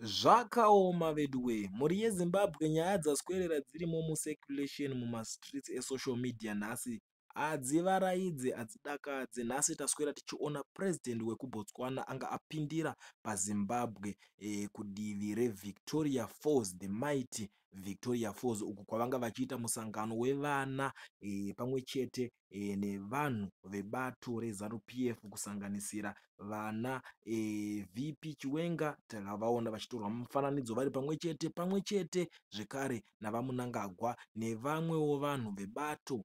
Zvakaoma veduwee, mhuri yeZimbabwe nyaya dzaswerera dzirimo mucirculation mumastreets esocial media nhasi hadzivaraidze hadzidakadze. Nhasi taswera tichiona president wekuBotswana anga apindira paZimbabwe kudivi reVictoria Falls, the mighty Victoria Falls uko kwavanga vachiita musangano wevana pamwe chete nevanhu vebato reZanu PF kusanganisira vana VP Chiwenga. Takavaona vachitorwa mufananidzo vari pamwe chete, pamwe chete zvekare naVaMnangagwa nevamwewo vanhu vebato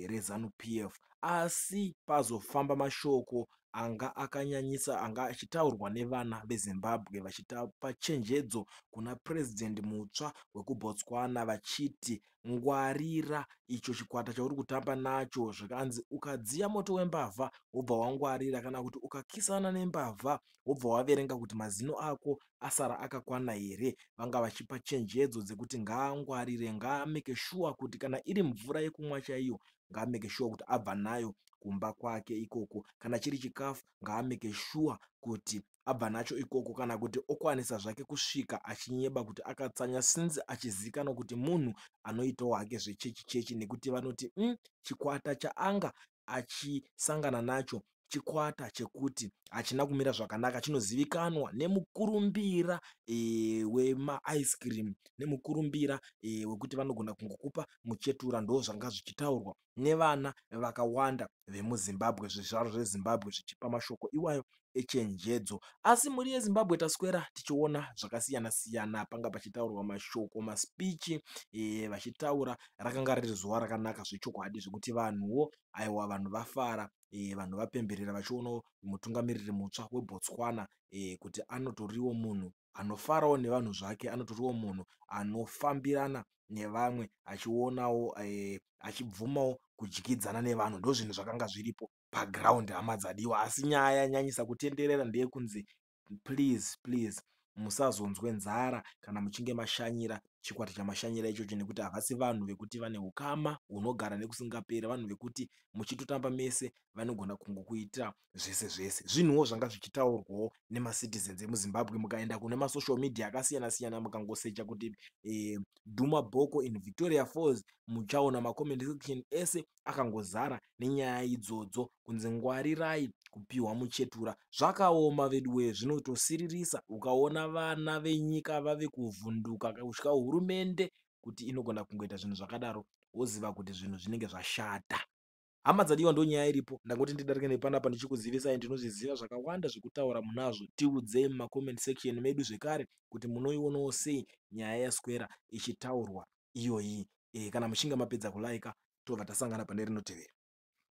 reZanu PF. Asi pazofamba mashoko anga akanyanyisa anga achitaurwa nevana veZimbabwe vachipa chenjedzo kuna president mutsva wekuBotswana vachiti ngwarira icho chikwata chauri kutamba nacho. Zvikanzi ukadziya moto wembavha wobva wangwarira, kana kuti ukakisana nembavha wobva waverenga kuti mazino ako asara akakwana here. Vanga vachipa chenjedzo dzekuti ngaangwarire, ngaameke sure kuti kana iri mvura yekumwa chaiyo ngaameke sure kuti abva nayo kumba kwake ikoko, kana chiri chikafu ngaameke sure kuti abva nacho ikoko, kana kuti okwanisa zvake kusvika achinyeba kuti akatsanya since achizivikanwa kuti munhu anoitawo hake zvechechi chechi, nekuti vanoti chikwata chaanga achisangana nacho chikwata chekuti hachina kumira zvakanaka, chinozivikanwa nemukurumbira wemaice cream nemukurumbira wekuti vanogona kungokupa muchetura. Ndo zvanga zvichitaurwa nevana vakawanda vemuZimbabwe, zvizvarwa zveZimbabwe zvichipa mashoko iwayo echenjedzo. Asi mhuri yeZimbabwe taswera tichiona zvakasiyana siyana, panga pachitaurwa mashoko, maspeech vachitaura. Rakanga riri zuva rakanaka zvechokwadi zvekuti vanhuwo aiwa vanhu vafara, vanhu vapemberera vachionawo mutungamiriri mutsva weBotswana kuti anotoriwo munhu anofarawo nevanhu zvake, anotoriwo munhu anofambirana nevamwe, achionawo achibvumawo kudyidzana nevanhu. Ndo zvinhu zvakanga zviripo paground, hama dzadiwa. Asi nyaya yanyanyisa kutenderera ndeyekunzi please, please musazonzwe nzara kana muchinge mashanyira chikwata chamashanyira ichocho, nekuti havasi vanhu vekuti vane ukama hunogara nekusingaperi. Vanhu vekuti muchitotamba mese vanogona kungokuitira zvese zvese. Zvinhuwo zvanga zvichitaurwawo nemacitizens emuZimbabwe. Mukaenda kune masocial media akasiyana siyana, mukangosecha kuti Duma Boko in Victoria Falls, muchaona macomment section ese akangozara nenyaya idzodzo, kunzi ngwarirai kupiwa muchetura. Zvakaoma veduwe, zvinotosiririsa ukaona vana venyika vave kuvhunduka kutya hurumende kuti inogona kungoita zvinhu zvakadaro, woziva kuti zvinhu zvinenge zvashata. Hama dzadiwa, ndo nyaya iripo. Ndangoti ndidarike nepanapa ndichikuzivisai. Ndinozviziva zvakawanda zvekutaura munazvo, tiudzei mumacomment section medu zvekare kuti munoionawo sei nyaya yaswera ichitaurwa iyoyi. Kana muchinge mapedza kulaika, tobva tasangana pane rinotevera.